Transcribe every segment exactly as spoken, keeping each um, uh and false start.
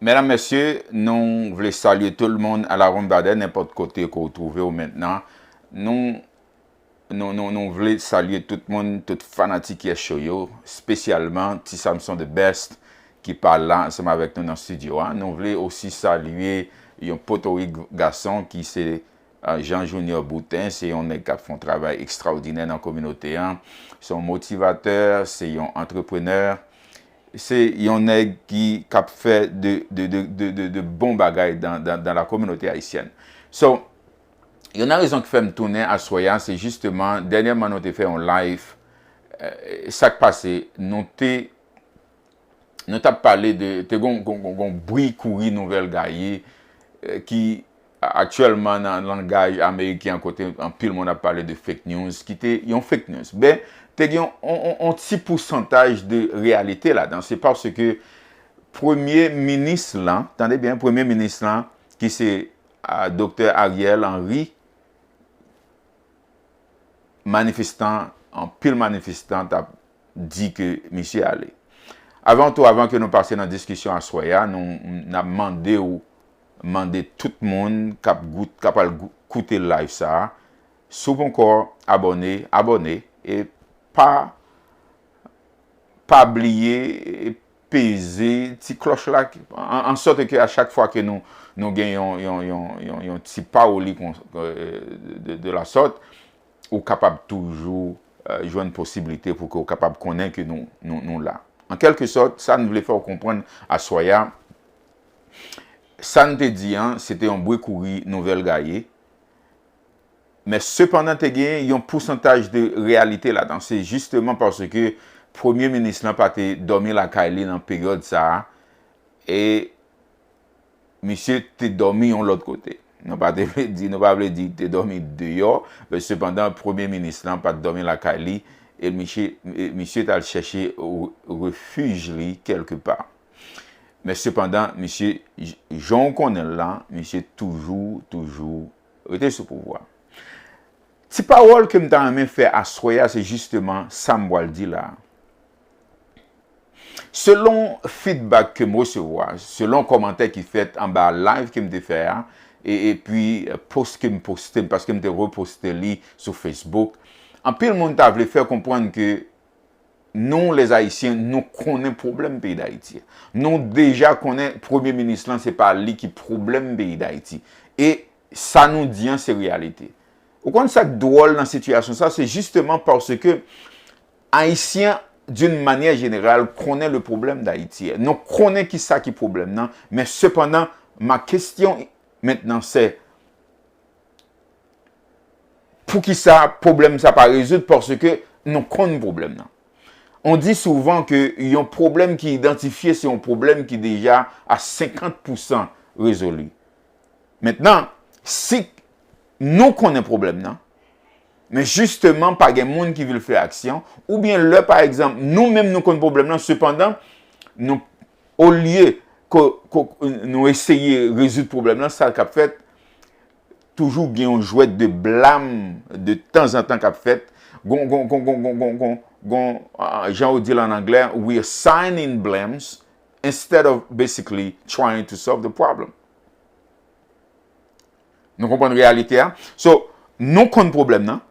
Medam, mesye, nou vle salye tout moun a la ronde, nenpòt kote ke w twouve w mentnan. Nou, nou, nou, nou vle salye tout moun, tout fanatik Yes Show yo, espesyalman Ti Samson the Best ki pa la ansanm avèk nou nan estidyo a. Nou vle osi salye yon potorik gason ki se Jean Junior Boutin, se yon nèg k ap fè yon travay ekstraòdinè nan kominote an. Se yon motivatè, se yon antreprenè, se yon nèg ki k ap fè de, de, de, de, de, de bon bagay dans, dans, dans la communauté haïtienne. So, youn nan rezon ki fè m tounen aswè a, se jisteman, dènyèman nou te fè yon live, eh, sa k pase, nou te nou t ap pale de, te gon, gon, gon, gon bri kouri nouvèl gaye, eh, ki aktyèlman nan langaj ameriken an kote anpil moun ap pale de fake news, ki te yon fake news. Ben, te gen yon, yon, yon, yon ti pousantaj de reyalite ladan. Se paske premye minis lan, tande byen, premye minis lan, ki se, ah, Doktè Ariel Henry, manifestan, anpil manifestan t ap di ke misye ale. Avan tou, avan ke nou pase nan diskisyon aswè a, nou, n ap mande w, mande tout moun k ap gout, k ap al gou-, koute live sa a, si w poko abòne, abòne, e pa, pa bliye peze ti klòch la, an, an sòt ke a chak fwa ke nou, nou gen yon, yon, yon, yon, yon ti pawoli kon, eh, de, de la sòt, ou kapab toujou, eh, jwenn posiblite pou ke w kapab konnen ke nou, nou, nou la. An kèlke sòt, sa n vle fè w konprann aswè a, sa n te di an, se te yon bri kouri nouvèl gaye, men sepandan, te gen yon pousantaj de reyalite ladan. Se jisteman paske premye minis lan pa te dòmi lakay li nan peryòd sa a, e misye te dòmi yon lòt kote. Nou pa te vle di, nou pa vle di te dòmi deyò, men sepandan, premye minis lan pa t dòmi lakay li, e misye, e misye t al chèche re-, refij li kèlke pa. Men sepandan, misye, j-, jan w konnen l la, misye toujou, toujou rete sou pouvwa. Ti pawòl ke m ta renmen fè aswè a, se jisteman sa m pral di la. Selon feedback ke m resevwa, selon kòmantè ki fèt anba live ke m te fè a, e, epi post ke m poste, paske m te reposte li sou Facebook, anpil moun ta vle fè konprann ke nou, les Haïtiens, nou konnen pwoblèm peyi Dayiti a. Nou deja konnen premye minis lan, se pa li ki pwoblèm peyi Dayiti. E sa nou di an, se reyalite. Ou konn sa k dwòl nan sitiyasyon sa, se jisteman paske Ayisyen, d'une manière générale, konnen le problème d'Haïti. Nou konnen ki sa ki pwoblèm nan, men sepandan, ma question maintenant c'est, poukisa pwoblèm sa pa rezoud? Paske nou konn pwoblèm nan. On dit souvent que yon pwoblèm ki idantifye, se yon pwoblèm ki deja a senkant pousan rezoli. Mentnan, si nou konnen pwoblèm nan, men jisteman pa gen moun ki vle fè aksyon, oubyen lè, pa egzanp, nou menm nou konn pwoblèm nan, sepandan, nou, olye ke, ke nou eseye rezoud pwoblèm nan, sa k ap fèt, toujou gen yon jwèt de blam de tanzantan k ap fèt, gon, gon, gon, gon, gon, gon, gon, gon, ah, jan yo di l an anglè, we assigning blames instead of basically trying to solve the problem. Nou konprann reyalite a? So, nou konn pwoblèm nan,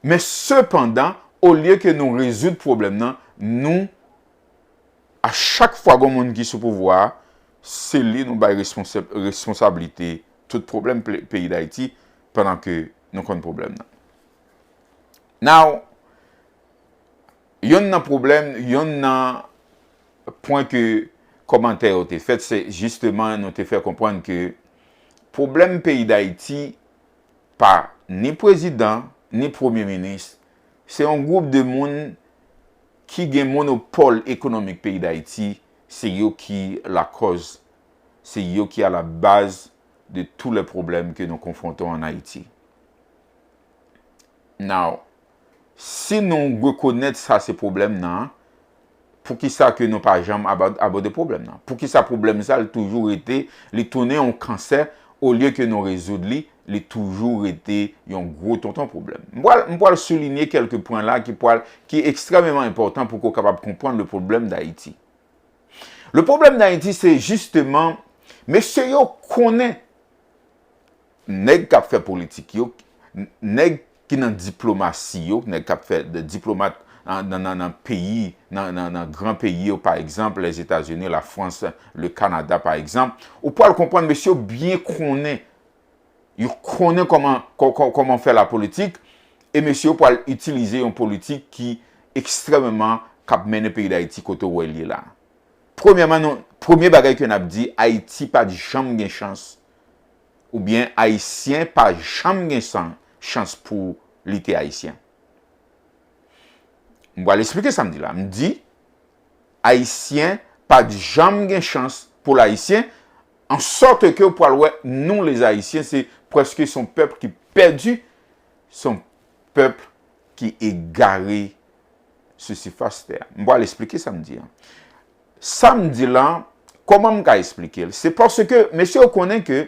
men sepandan, olye ke nou rezoud pwoblèm nan, nou, a chak fwa gon moun ki sou pouvwa a, se li nou bay responsa-, responsablite tout pwoblèm ple-, peyi Dayiti, pandan ke nou konn pwoblèm nan. Now, yonn nan pwoblèm, yonn nan pwen ke kòmantè yo te fèt, se jisteman nou te fè konprann ke pwoblèm peyi Dayiti pa ni prezidan, ni premye minis. Se yon gwoup de moun ki gen monopòl ekonomik peyi Dayiti, se yo ki lakòz, se yo ki à la base de tous les problèmes que nous confrontons en Haïti. Now, si nou rekonèt sa se pwoblèm nan, poukisa ke nou pa janm aba-, abòde pwoblèm nan? Poukisa pwoblèm sa, li toujou rete, li tounen yon kansè, olye ke nou rezoud li, li toujou rete yon gwo tonton pwoblèm? M pral, m pral soulinye kèlke pwen la ki pral, ki ekstrèmeman enpòtan pou ke w kapab konprann le problème d'Haïti. Le problème d'Haïti, c'est justement, mesye yo konnen nèg k ap fè politik yo, nèg ki nan diplomasi yo, nèg k ap fè de diplomat nan, nan, nan, nan peyi, nan, nan, nan gran peyi yo, pa egzanp, Lèzetazini, Lafrans, le Kanada, pa egzanp, ou pral konprann mesye yo byen konnen, yo konnen kòman, kò-, kò-, kòman fè lapolitik, e mesye yo pral itilize yon politik ki ekstrèmeman k ap mennen peyi Dayiti kote w wè l ye la. Premyèman, nou, premye bagay ke n ap di, Ayiti pa t janm gen chans, oubyen Ayisyen pa janm gen san, chans pou li te Ayisyen. M pral eksplike sa m di la. M di, Ayisyen pa t janm gen chans pou l Ayisyen, an sòt ke w pral wè, nou, les Haïtiens, se prèske se yon pèp ki pèdi, se yon pèp ki egare sou sifas tè a. M pral eksplike sa m di an. Sa m di la, kòman m ka eksplike l? Se paske mesye yo konnen ke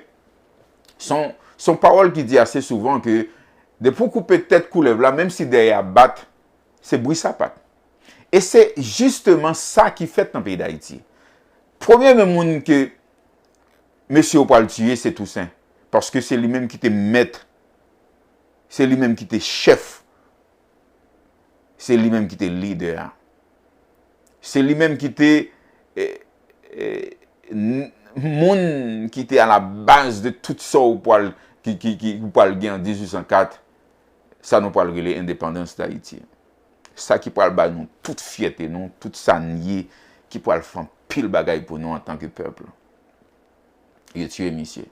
se yon, se yon pawòl ki di ase souvan ke depi w koupe tèt koulèv la, menm si dèyè a bat, se bri sapat. E se jisteman sa ki fèt nan peyi Dayiti. Premye menm moun ke mesye yo pral tiye, se Tousen. Paske se li menm ki te mèt, se li menm ki te chèf, se li menm ki te lidè a. Se li menm ki te, eh, eh, n-, moun ki te a la baz de tout sa ou pral, ki, ki, ki ou pral gen an dizuit san kat, sa nou pral rele endepandans Dayiti. Sa ki pral bay nou tout fyète nou, tout sa n ye, ki pral fè anpil bagay pou nou antanke pèp. Yo tiye misye.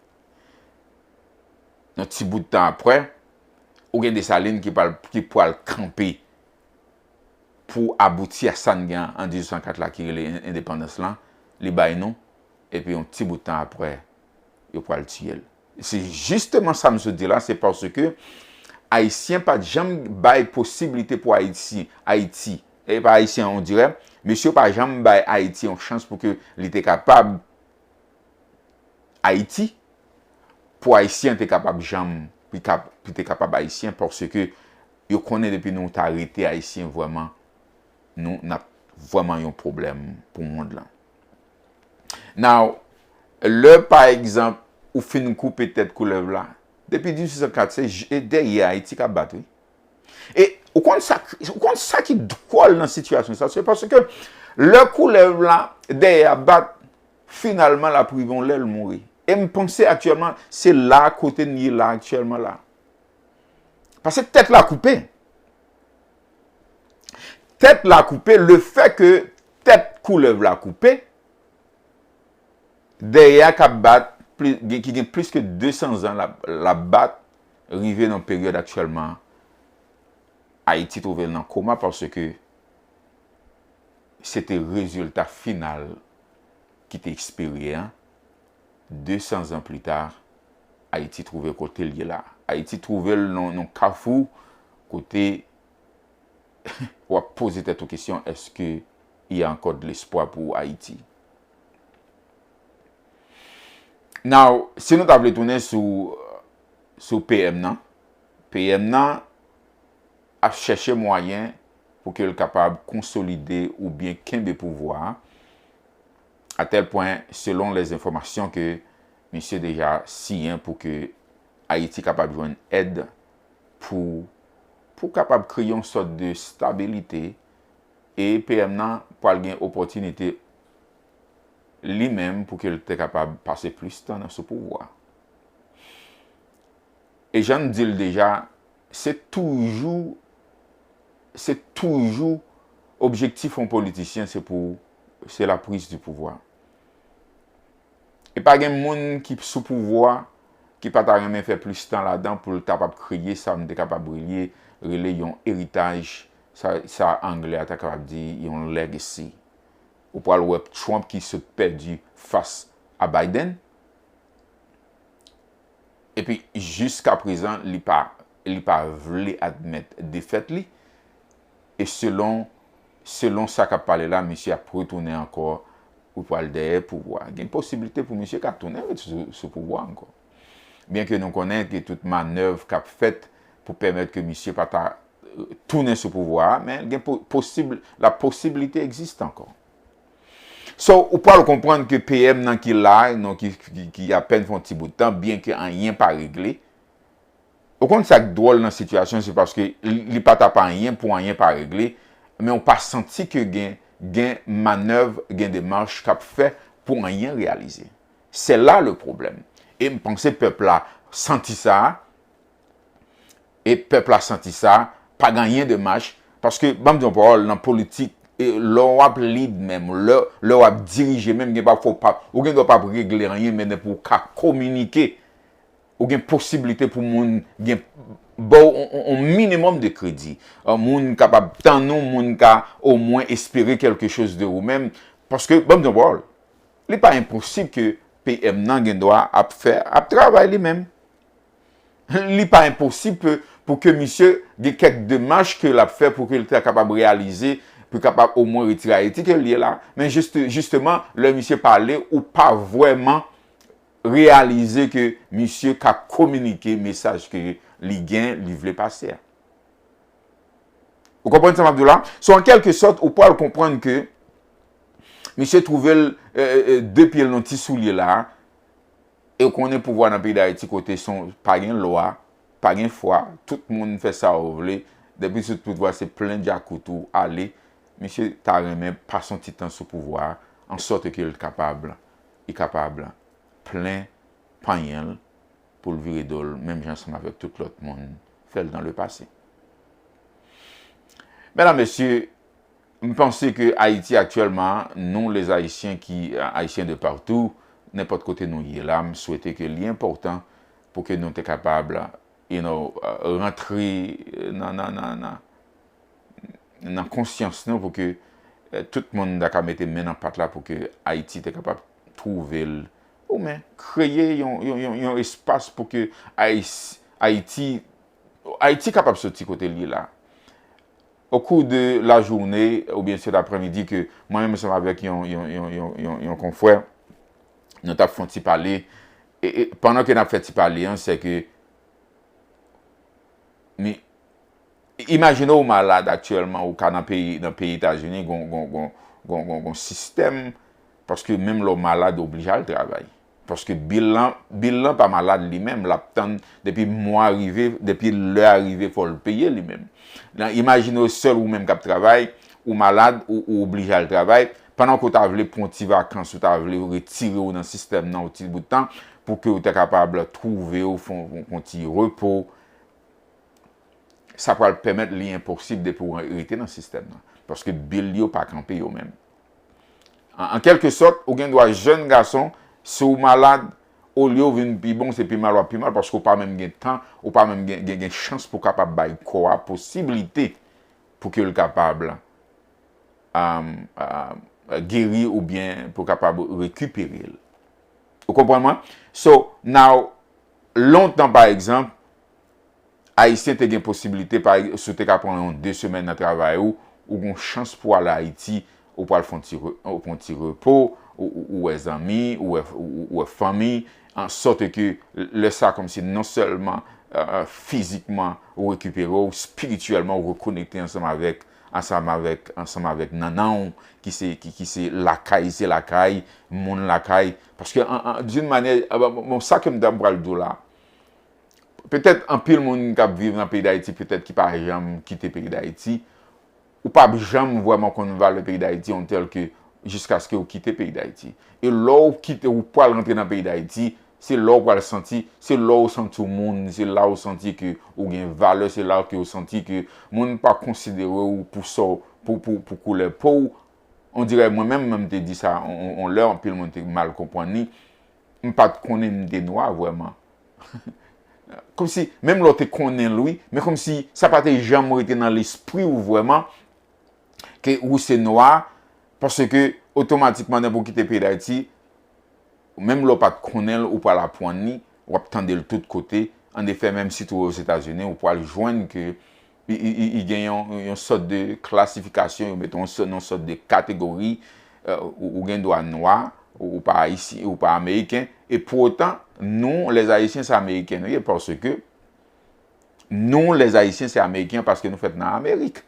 Yon ti bout tan aprè, ou gen Desalin ki pral, ki pral kanpe pou abouti a sa n gen an dizuit san kat la ki rele en-, endepandans lan, li bay nou, epi yon ti bout tan aprè, yo pral tiye l. Se jisteman sa m sot di la, se paske Ayisyen pa t janm bay posiblite pou Ayiti, Ayiti, e pa Ayisyen, on dirè, mesye yo pa janm bay Ayiti yon chans pou ke li te kapab Ayiti, pou Ayisyen te kapab janm, pou kap-, pou te kapab Ayisyen, paske yo konnen depi nou ta rete Ayisyen vrèman, nou n ap vrèman yon pwoblèm pou mond lan. Now, lè, pa egzanp, ou fin koupe tèt koulèv la, depi dizuit san kat, se j-, e dèyè Ayiti k ap bat, wi. E ou konn sa, ou konn sa ki dwòl nan sitiyasyon sa, se paske lè koulèv la, dèyè a bat, finalman, l ap rive yon lè l mouri. E m panse aktyèlman, se la kote n ye la aktyèlman la. Paske tèt la koupe. Tèt la koupe, lefè ke tèt koulèv la koupe, dèyè a k ap bat, pli-, gen, ki gen plis ke de san zan l ap, l ap bat, rive nan peryòd aktyèlman, Ayiti twouve l nan koma paske se te rezilta final ki te espere an. De san zan pli ta, Ayiti twouve kote l ye la. Ayiti twouve l nan, nan kafou kote w ap poze tèt ou kesyon, èske y a encore de l'espoir pour Haïti? Now, si nou ta vle tounen sou, sou P M nan, P M nan ap chèche mwayen pou ke l kapab konsolide oubyen kenbe pouvwa a, a tèl pwen, selon lèzenfòmasyon ke misye deja siyen pou ke Ayiti kapab jwenn èd pou, pou kapab kreye yon sòt de stabilite, e P M nan pral gen opòtinite li menm pou ke l te kapab pase plis tan nan sou pouvwa. E jan n di l deja, se toujou, se toujou objektif yon politisyen, se pou, se la prise du pouvoir. E pa gen moun ki sou pouvwa ki pa ta renmen fè plis tan ladan pou l kapab kreye sa m te kapab rele, rele yon eritaj, sa, sa anglè a ta kapab di yon legacy. Ou pral wè Trump ki sot pèdi fas a Biden. Epi, jiskaprezan, li pa, li pa vle admèt defèt li. E selon, selon sa k ap pale la, misye ap retounen ankò, ou pral dèyè pouvwa. Gen posiblite pou misye ka tounen ret sou, sou pouvwa ankò. Byenke nou konnen ke tout manèv k ap fèt pou pèmèt ke misye pa ta, euh, tounen sou pouvwa a, men gen po-, posib-, la posibilite egziste ankò. So, ou pral konprann ke P M nan ki la, non, ki, ki, ki apèn fè yon ti bout tan, byen ke anyen pa regle. Ou konn sa k dwòl nan sitiyasyon, se paske li, li pa t ap anyen pou anyen pa regle, men ou pa santi ke gen, gen manèv, gen demach k ap fè pou anyen reyalize. Se la le pwoblèm. E m panse pèp la santi sa, e pèp la santi sa, pa gen anyen de mach, paske, ban m di yon pawòl, nan politik, e lè w ap lead menm, lè, lè w ap dirije menm, gen pafwa w p ap, ou gen dwa p ap regle anyen, men depi w ka kominike, ou gen posiblite pou moun gen ba w on, on, on minimòm de kredi. Euh, moun kapab tann ou, moun ka omwen espere quelque chose de ou menm. Paske, ban m di yon pawòl, li pa enposib ke P M nan gen dwa ap fè, ap travay li menm. Li pa enposib pou, pou ke misye gen kèk demach ke l ap fè pou ke l ta kapab reyalize, pou kapab omwen retire Ayiti ke l ye la. Men jist, jisteman, lè misye pale, ou pa vrèman reyalize ke misye ka kominike mesaj ke li gen, li vle pase a. Ou konprann sa m ap di w la? So, an kèlke sòt, ou pral konprann ke misye twouve l, e, e, e, de pye l nan ti soulye la, e w konnen pouvwa nan peyi Dayiti kote son, pa gen lwa, pa gen fwa, tout moun fè sa yo vle, depi sou pouvwa se plen djakout ou ale, misye ta renmen pase yon ti tan sou pouvwa a, an sòt ke l kapab, li kapab plen panyen l pou l vire do l, menm jan ansanm avèk tout lòt moun fè l dans le passé. Medam, mesye, m panse ke Ayiti aktyèlman, nou, les Haïtiens ki, Haïtiens de partout, nenpòt kote nou ye la, m swete ke li enpòtan pou ke nou te kapab, you know, rantre nan, nan, nan, nan, nan konsyans nou pou ke, eh, tout moun ta ka mete men nan pat la pou ke Ayiti te kapab twouve l, ou men kreye yon, yon, yon, yon espas pou ke Ayis-, Ayiti, Ayiti kapab soti kote l ye la. Au cours de la journée, oubyen se laprèmidi ke mwen menm ansanm avèk yon, yon, yon, yon, yon, yon konfrè, nou t ap fè yon ti pale. E, e pandan ke n ap fè ti pale an, se ke, mi, imajine w malad aktyèlman, ou ka nan peyi, nan peyi Etazini, gon, gon, gon, gon, gon, gon sistèm, paske menm lè w malad, ou oblije al travay. Paske bil lan, bil lan pa malad li menm, l ap tann depi mwa rive, depi lè a rive, fò l peye li menm. Nan, imajine w sèl ou menm k ap travay, ou malad, ou, ou oblije al travay, pandan ke w ta vle pran yon ti vakans, ou ta vle retire w nan sistèm nan yon ti bout tan, pou ke w ta kapab twouve w, fè yon, fè yon ti repo, sa pral pèmèt li enposib depi w rete nan sistèm nan. Paske bil yo pa kanpe yo menm. An, an kèlke sòt, ou gen dwa jèn gason, si w malad, olye w vin pi bon, se pi mal w ap pi mal, paske w pa menm gen tan, ou pa menm gen, gen, gen chans pou w kapab bay kò a posiblite pou ke l kapab, um, um, geri oubyen pou w kapab rekipere l. Ou konprann mwen? So, now, lontan, pa egzanp, Ayisyen te gen posiblite, pa, si w te ka pran yon de semèn nan travay ou, ou gon chans pou w al Ayiti, ou pral fè yon ti re-, ou pran yon ti repo, ou, ou, ou wè zanmi, ou wè, ou, ou wè fanmi, an sòt ke lè sa kòmsi non sèlman, euh, fizikman ou rekipere w, espirityèlman ou rekonekte ansanm avèk, ansanm avèk, ansanm avèk nannan w, ki se, ki, ki se lakay, se lakay, moun lakay. Paske, an, an, d'une manière, ah, bon, bon, sa ke m t ap pral di w la, petèt anpil moun k ap viv nan peyi Dayiti, petèt ki pa janm kite peyi Dayiti, ou p ap janm vrèman konn valè peyi Dayiti, yon tèl ke jiskaske ou kite peyi Dayiti. E lè ou kite, ou pral rantre nan peyi Dayiti, se lè ou pral santi, se lè ou santi w moun, se la ou santi ke ou gen valè, se la ke ou santi ke moun pa konsidere w pou sa w, pou, pou, pou koulè po w. On dirè mwen menm, mwen m te di sa, on, on, on lè, anpil moun te mal konprann li. M pa t konnen m te nwa vrèman. Kòmsi, menm lè w te konnen l, wi, men kòmsi sa pa te janm rete nan lespri w vrèman ke ou se nwa, paske otomatikman, depi w kite peyi Dayiti, menm lè w pa t konnen l, ou pral aprann li, w ap tande l tout kote. Annefè, menm si tou Ozetazini, ou pral jwenn ke li, li, li, li gen yon, yon sòt de klasifikasyon, yo mete yon sòt, yon sòt de kategori, euh, ou, ou gen dwa nwa, ou, ou pa ayisyen, ou pa ameriken. E pou otan, nou, les Haïtiens, se ameriken nou ye, paske nou, les Haïtiens, se ameriken paske nou fèt nan Amerik.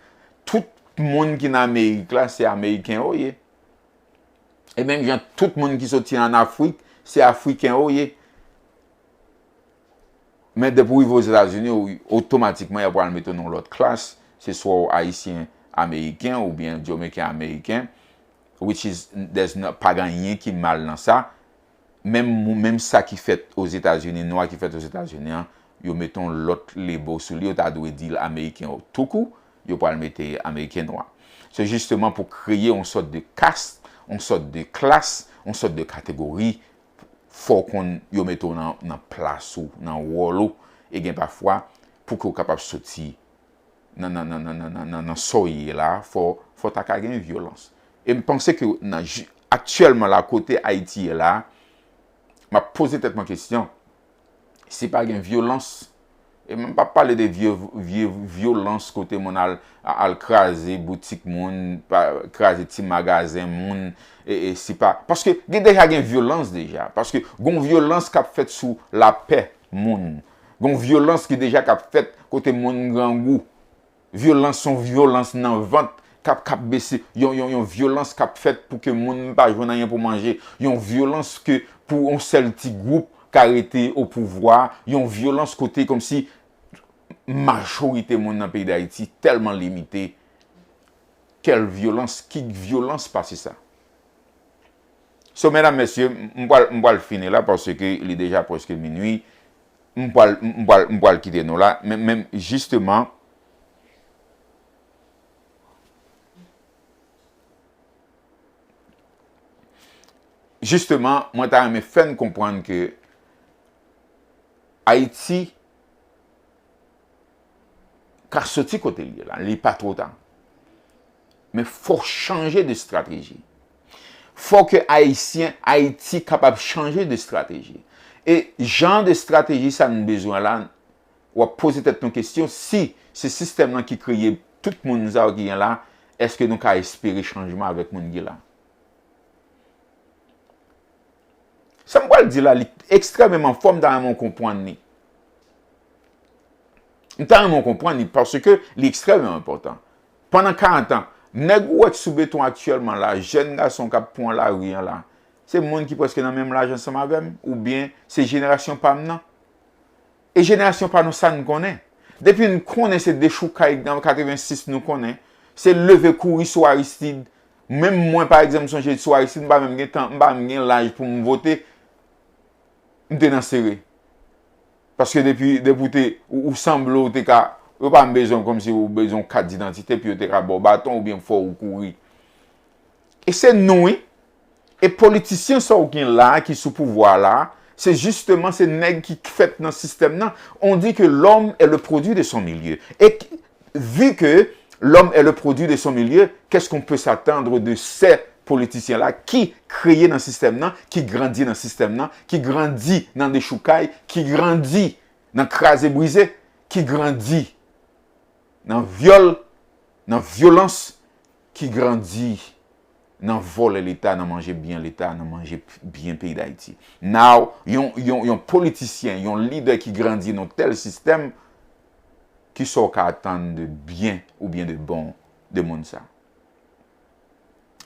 Tout moun ki nan Amerik la, se ameriken yo ye. E menm jan tout moun ki soti ann Afrik, se Afriken yo ye. Men depi w rive Ozetazini, ou otomatikman y ap pral mete w nan yon lòt klas. Se swa w Ayisyen Ameriken oubyen Jamaican Ameriken, which is, there's no, pa gen anyen ki mal nan sa. Menm, menm sa ki fèt Ozetazini, nwa ki fèt Ozetazini an, yo mete yon lòt label sou li, yo ta dwe di l Ameriken toukou, yo pral mete Ameriken nwa. Se jisteman pou kreye yon sòt de kast, yon sòt de klas, yon sòt de kategori, fò w konn yo mete w nan, nan plas ou, nan wòl ou, e gen pafwa, pou ke w kapab soti nan, nan, nan, nan, nan, nan, nan sa w ye la, fò, fò ta ka gen vyolans. E m panse ke nan, aktyèlman la, kote Ayiti ye la, m ap poze tèt mwen kesyon, si pa gen vyolans, e m p ap pale de vye, vye vyolans kote moun al, al kraze boutik moun, pa, kraze ti magazen moun, e, e si pa, paske gen deja gen vyolans deja, paske gon vyolans k ap fèt sou lapè moun, gon vyolans ki deja k ap fèt kote moun grangou, vyolans, yon vyolans nan vant k ap, k ap bese, yon, yon, yon vyolans k ap fèt pou ke moun pa jwenn anyen pou manje, yon vyolans ke pou yon sèl ti gwoup ka rete o pouvwa, yon vyolans kote kòmsi majorite moun nan peyi Dayiti tèlman limite. Kèl vyolans, ki vyolans pase sa? So, medam, mesye, m, m pral, m pral fini la paske li deja prèske minui. M pral, m pral, m pral kite nou la. Men, men, jisteman, jisteman, mwen ta renmen fè n konprann ke Ayiti ka soti kote l ye la, li pa twò ta. Men fò chanje de estrateji. Fò ke Ayisyen, Ayiti kapab chanje de estrateji. E jan de estrateji sa n bezwen la, w ap poze tèt nou kesyon, si se sistèm nan ki kreye tout moun sa yo ki gen la, èske nou ka espere chanjman avèk moun ki la? Sa m pral di la, li ekstrèmeman fò, m ta renmen w konprann li. M ta renmen w konprann li paske li ekstrèmeman enpòtan. Pandan karant an, nèg ou wè k sou beton aktyèlman la, jèn gason k ap pran lari an la, se moun ki prèske nan menm laj ansanm avè m, oubyen se jenerasyon pa m nan. E jenerasyon pa nou sa n konnen. Depi n konnen se dechoukay nan katrevensis nou konnen, se leve kouri sou Aristide. Menm mwen, pa egzanp, m sonje sou Aristide, m pa menm gen tan, m pa menm gen laj pou m vote, m te nan sere. Paske depi, depi w te, ou, ou sanble w te ka, yo pa menm bezwen kòmsi ou bezwen yon kat didantite pou yo te ka ba w baton oubyen fè w kouri. E se nou, wi. E politisyen sa w gen la, ki sou pouvwa la, se jisteman se nèg ki fèt nan sistèm nan. On dit que l'homme est le produit de son milieu. Et vu que l'homme est le produit de son milieu, qu'est-ce qu'on peut s'attendre de ces politiciens-là ki kreye nan sistèm nan, ki grandi nan sistèm nan, ki grandi nan dechoukay, ki grandi nan kraze brize, ki grandi nan vyòl, nan vyolans, ki grandi nan vòlè Leta, nan manje byen Leta, nan manje p-, byen peyi Dayiti. Now, yon, yon, yon politisyen, yon lidè ki grandi nan tèl sistèm, kisa w ka atann de byen oubyen de bon de moun sa?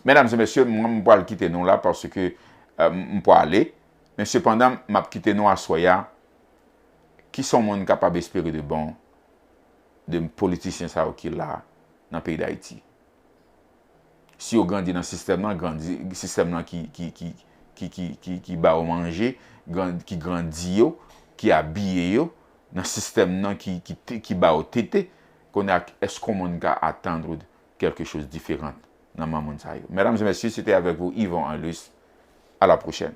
Medam e mesye, mwen m pral kite nou la paske, euh, m pral ale. Men sepandan, m ap kite nou aswè a. Kisa yon moun kapab espere de bon de politisyen sa yo ki la nan peyi Dayiti? Si yo grandi nan sistèm nan, grandi, sistèm nan ki, ki, ki, ki, ki, ki, ki ba yo manje, gran-, ki grandi yo, ki abiye yo, nan sistèm nan ki, ki, te- ki ba yo tete, kounye a, èske yon moun ka atann quelque chose différent nan men moun sa yo? Medam e mesye, se te avèk vou Yvon Anlus. À la prochaine.